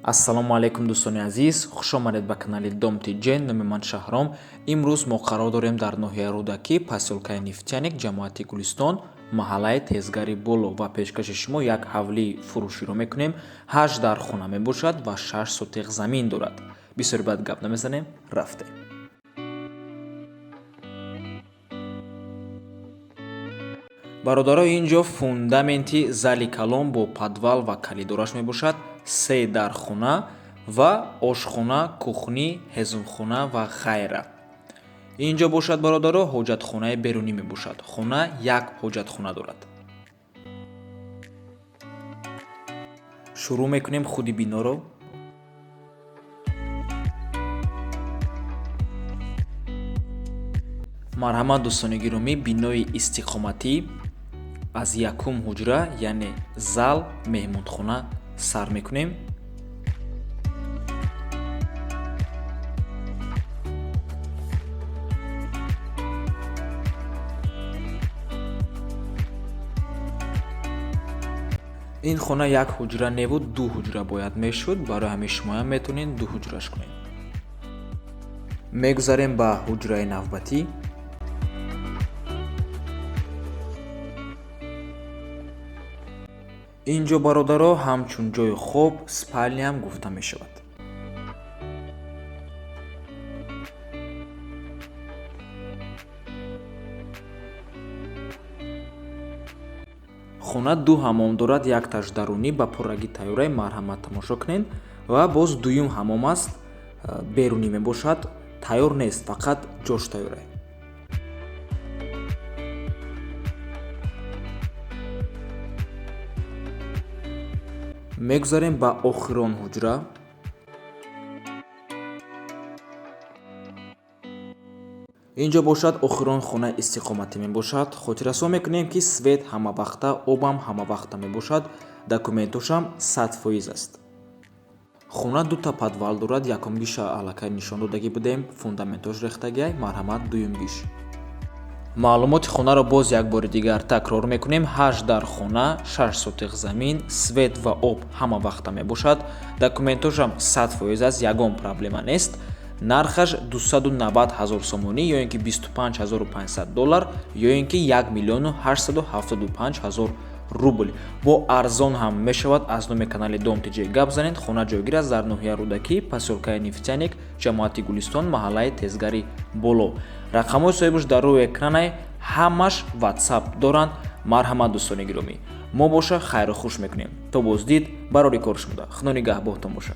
Ассалому алайкум, дӯстони азиз, хуш омадед ба канали Дом ТЖ. Номи ман Шаҳром. Имрӯз мо қарор дорем дар ноҳияи Рӯдакӣ, посёлкаи Нефтяник, ҷамоати Гулистон, маҳаллаи Тезгари Боло ва пешкаши шумо як ҳавлии фурӯширо мекунем. Ҳашт дар хона мебошад ва 6 сотих замин дорад. Бисёри баъд гап намезанем, рафтем. Бародаро, ин ҷо фундаменти зали калон бо подвал ва калидораш мебошад, се дар хона ва ошхона, кухня, ҳезумхона ва ғайра. Ин ҷо бошад, бародаро, ҳоҷатхонаи берунӣ мебошад. Хона як ҳоҷатхона дорад. Шурӯъ мекунем худи биноро. Марҳамат, дӯстони гиромӣ, бинои истиқоматӣ аз якум ҳуҷра, яъне зал, меҳмонхона сар мекунем. Ин хона як ҳуҷра неву ду ҳуҷра бояд мешуд, барои ҳамин шумоям метавонед ду ҳуҷраш кунед. Мегузарем ба ҳуҷраи навбатӣ. Ин ҷо, бародаро, ҳамчун ҷои хоб, спальня ам гуфта мешавад. Хона ду ҳамом дорад, якташ дарунӣ, ба пуррагӣ тайёрай, марҳамат, тамошо кунед, ва боз дуюм ҳамом аст, берунӣ мебошад, тайёр нест, фақат ҷош тайёрай. Мегузарем ба охирон ҳуҷра. Ин ҷо бошад охирон хонаи истиқоматӣ мебошад. Хотиррасон мекунем, ки свет ҳамавақта, обам ҳамавақта мебошад, документошам 100% аст. Хона дута подвал дорад. Якумгиша аллакай нишон додагӣ будем, фундаментош рехтагиай. Марҳамат, дуюмгиш. Маълумоти хонаро боз як бори дигар такрор мекунем: ҳашт дар хона, 6 сотих замин, свет ва об ҳама вақта мебошад, документошам 100% аст, ягон проблема нест. Нархаш 290 ҳазор сомонӣ ё ин ки 25 500 доллар ё ин ки 1 миллиону 875 ҳазор рубл. Бо арзон ҳам мешавад. Аз номи канали Дом ТЖ гап занед. Хона ҷойгир аст дар ноҳияи Рӯдакӣ, посёлкаи Нефтяник, ҷамоати Гулистон, маҳаллаи Тезгари Боло. Рақамҳои соҳибаш дар рӯи экранай, ҳамаш Ватсап доранд. Марҳамат, дӯстони гиромӣ, мо боша хайру хуш мекунем. То боздид, барори кор шумода, худо нигаҳбоҳтон боша.